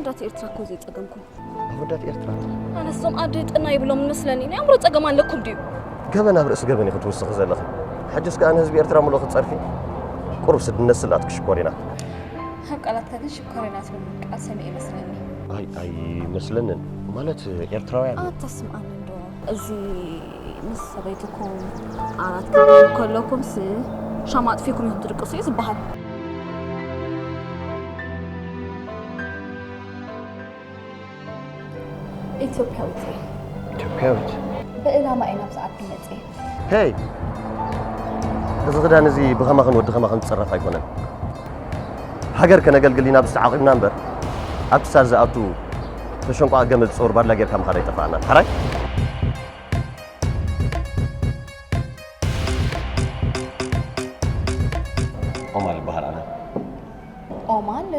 ኣወዳት ኤርትራ እኮ ዘይጸገምኩም። ኣወዳት ኤርትራ ኣነሶም ኣደ ጥና ይብሎም መስለኒ። ናይ ኣእምሮ ጸገም ኣለኩም ድዩ? ገበን ኣብ ርእሲ ገበን እዩ ክትውስኺ ዘለኺ። ሕጅስ ከኣ ንህዝቢ ኤርትራ ምሉእ ክትጸርፊ ቁሩብ ስድነት ስላት ክሽኮር ኢና። ካብ ቃላትካ ግን ሽኮር ኢና ትብል ቃል ሰሚዐ ይመስለኒ። ኣይ ኣይመስለንን። ማለት ኤርትራውያን ኣታ ስምዓኒ እንዶ እዚ ምስ ሰበይትኩም ዓራት ክትብሉ ከለኩምስ ሻማ ኣጥፊኩም ኢኹም ትድቅሱ እዩ ዝበሃል። ኢትዮጵያዊት እየ። ኢትዮጵያዊት ብዕላማ እየ ናብዚ ዓዲ መፅየ። ሄይ፣ እዚ ክዳን እዚ ብኸማኽን ወዲ ኸማኽን ዝፅረፍ ኣይኮነን። ሃገር ከነገልግል ኢና ብዝተዓቒብና እምበር ኣብቲ ሳር ዝኣቱ ተሸንቋቕ ገመል ዝፀውር ባድላ ጌርካ ምኻድ ኣይጠፋኣናን። ሓራይ? ኦማል ይበሃል ኣነ። ኦማል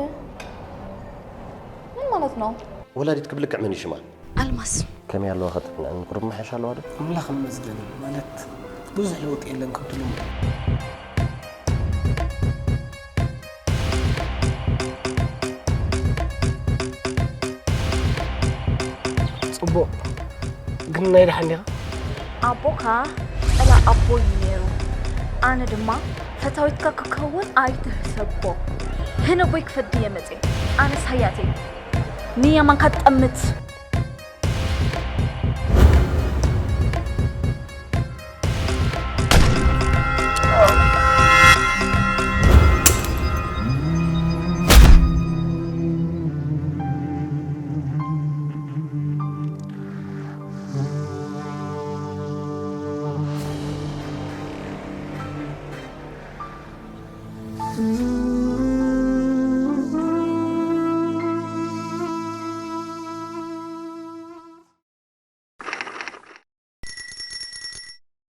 ምን ማለት ነው? ወላዲት ክብልክዕ መን እዩ ሽማ? ኣልማዝ ከመይ ኣለዋ ከጥዕንዕን ቁሩብ መሓየሽ ኣለዋ ዶ? ኣምላኽ ይመስገን ማለት ብዙሕ ለውጢ የለን ክትብሉ ጽቡቕ ግን ናይ ደሓን ዲኻ? ኣቦኻ ጸላ ኣቦ እዩ ነይሩ። ኣነ ድማ ፈታዊትካ ክከውን ኣይትህሰቦ። ህነቦይ ክፈዲ እየ መጽየ። ኣነስ ሃያተይ ንየማንካ ጠምት።